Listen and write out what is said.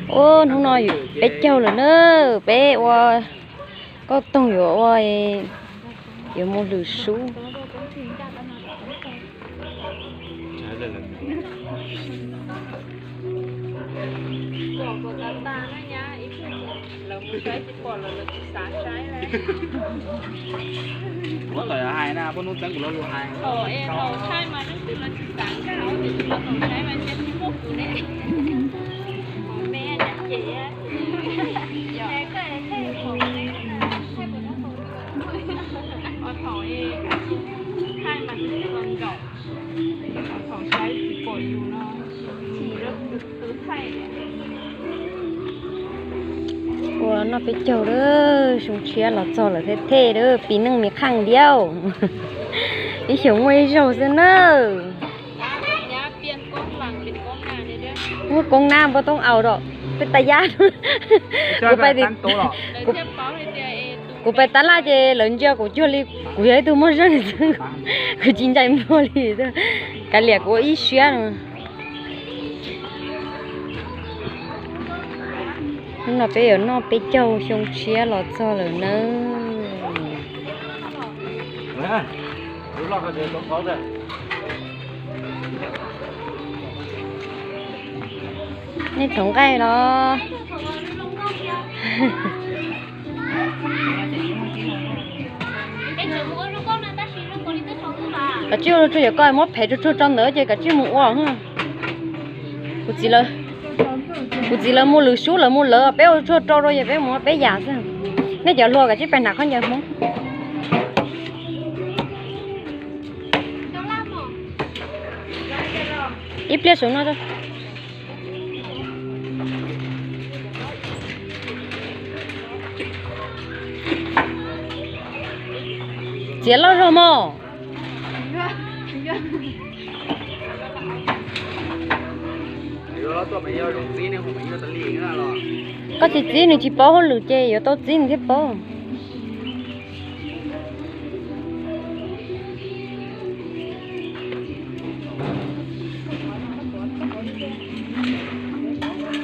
Ua hnub no peb caug lawm na, peb ua kauj toog yuav ua, yuav mus lwm sub. Ua noj peb caug lawm, xyoo tshiab los txog lawm thiab thiaj lawm, pis neej me qhaaj diau. Ib xyoos muaj ib zaug xwb na. Muaj koob nab npua toob aus rau peb tas yab. Kuv pais, kuv pais tab laj ces lawv ntsia kuv cuag li kuv yog ib tug muaj zog xwb, kuv tsis ntshai npua li. Kav liam kuv ua ib siab no. Hnub no peb yuav noj peb caug xyoo tshiab los txog lawm nawb. Nej txhoov nqaij los. Koj tsij ua tsuag yog koj muab phev tsuag tsuag rau ntawd ces koj tsij mus ua. Kuv txiv lawv mus lwm sub lawv mus lawv, peb ua tsuag rau rau ces peb mus peb yam xwb. Nej cov hluas koj tsij pais hnav khaub ncaws Hmoob. Ib pliag saum no. Txiav loj zog mog. Koj tsis txib nws tsis paub hauj lwm ces yuav tau txib nws thiaj paub.